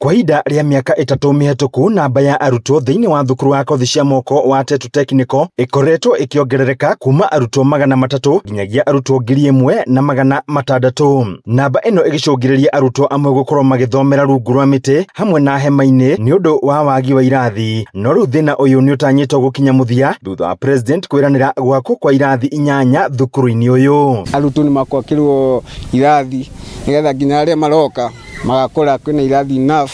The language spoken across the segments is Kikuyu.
Kwa ihinda rĩa mĩaka 3 mĩhetũku, namba ya arutwo thĩinĩ wa thukuru wa kothi cia moko wa Tetu Technical ĩkoretwo ĩkĩongerereka kuma arutwo 300 nginyagia arutwo 1600. Namba ĩno ĩgĩcũngĩrĩria arutwo amwe gũkorwo magĩthomera rungu rwa mĩtĩ hamwe na hema-inĩ nĩ ũndũ wa wagi wa irathi. No rĩu thĩna ũyũ nĩ ũtanyĩtwo gũkinya mũthia thutha wa president kwĩranĩra gwakwo kwa irathi 8 thukuru-inĩ ũyũ. Arutwo nĩ makwakĩrwo irathi nĩgetha nginya arĩa maroka magakora kwĩna irathi enough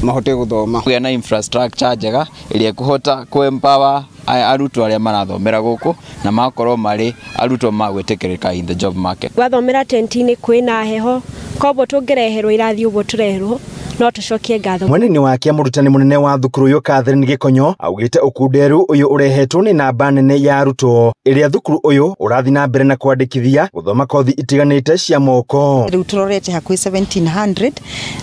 mahote gũthoma. Kũgĩa na infrastructure njega ĩrĩa ĩkũhota kũ-empower arutwo arĩa marathomera gũkũ na makorwo marĩ arutwo ma gwĩtĩkĩrĩka in the job market. Gwathomera tent-inĩ kwĩna heho, koguo tũngĩreherwo irathi ũguo tũreherwo no tũcokie ngatho. Mwenene wake mũrutani mũnene wa thukuru ũyũ Catherine Gĩkonyo augĩte ũkunderu ũyũ ũrehetwo nĩ namba nene ya arutwo ĩrĩa thukuru ũyũ ũrathiĩ na mbere na kwandĩkithia gũthoma kothi itiganĩte cia moko. Rĩu tũrorete hakuhĩ 1700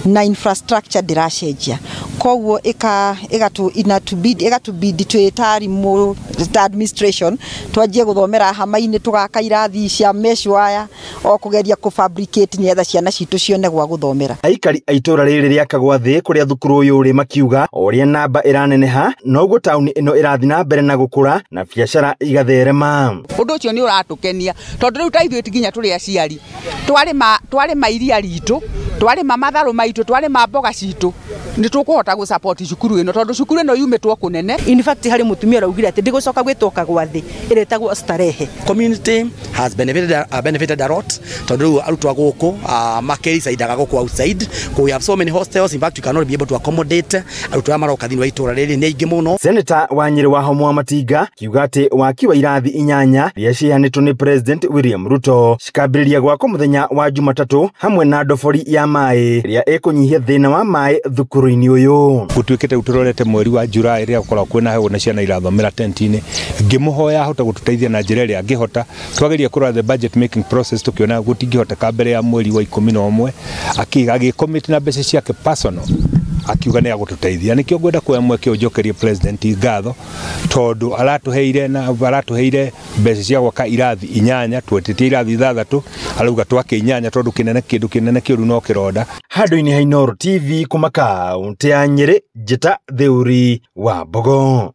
na infrastructure ndĩracenjia, koguo ĩgatũbidi twĩ ta arimũ ta administration twanjie gũthomera hama-inĩ, tũgaka irathi cia mesh wire o kũgeria kũ-fabricate nĩgetha ciana citũ cione gwa gũthomera. Aikari a itũra rĩrĩ rĩa Kagwathĩ kũrĩa thukuru ũyũ ũrĩ makiuga o ũrĩa namba ĩraneneha noguo taũni ĩno ĩrathiĩ na mbere na gũkũra na biacara igatherema. Ũndũ ũcio nĩ ũratũkenia tondũ rĩu ta ithuĩ ti nginya tũrĩ aciari, twarĩma iria ritũ, twarĩma matharũ maitũ, twarĩma mboga citũ, nĩ tũkũhota gũ support cukuru ĩno tondũ cukuru ĩno yumĩtwo kũnene. In fact harĩ mũtumia ũraugire atĩ ndĩgũcoka gwĩtwo Kagwathĩ, ĩretagwo Starehe. Community has benefited a lot tondũ rĩu arutwo a gũkũ makĩricaidaga gũkũ outside. We have so many hostels, in fact we cannot be able to accommodate arutwo arĩa maroka thĩinĩ wa itũra rĩrĩ nĩ aingĩ mũno. Senator wa Nyĩrĩ wa Homo wa Matinga kiuga atĩ waki wa irathi 8 iria ciheanĩtwo nĩ President William Ruto cikambĩrĩria gwakwo mũthenya wa Jumatatũ hamwe na ndobori ya maĩ ĩrĩa ĩkũnyihia thĩna wa maĩ thukuru-inĩ ũyũ. Gũtuĩkĩte rĩu tũrorete mweri wa July rĩrĩa gũkoragwo kwĩna heho na ciana irathomera tent-inĩ, ngĩmũhoya ahote gũtũteithia na njĩra ĩrĩa angĩhota. Twageria kũrora the budget making process tũkĩona gũtingĩhoteka mbere ya mweri wa 11, agĩcommit na mbeca ciake personal akiuga nĩ agũtũteithia. Nĩkĩo ngwenda kuoya mweke ũyũ njokerie president ngatho tondũ aratũheire mbeca cia gwaka irathi 8, twetĩtie irathi 6, arauga twake 8 tondũ kĩndũ kĩnene kĩũru no kĩronda. Handũ-inĩ ha Inooro TV kuma kaũntĩ ya Nyĩrĩ, Njĩta Theuri wa Mbogo.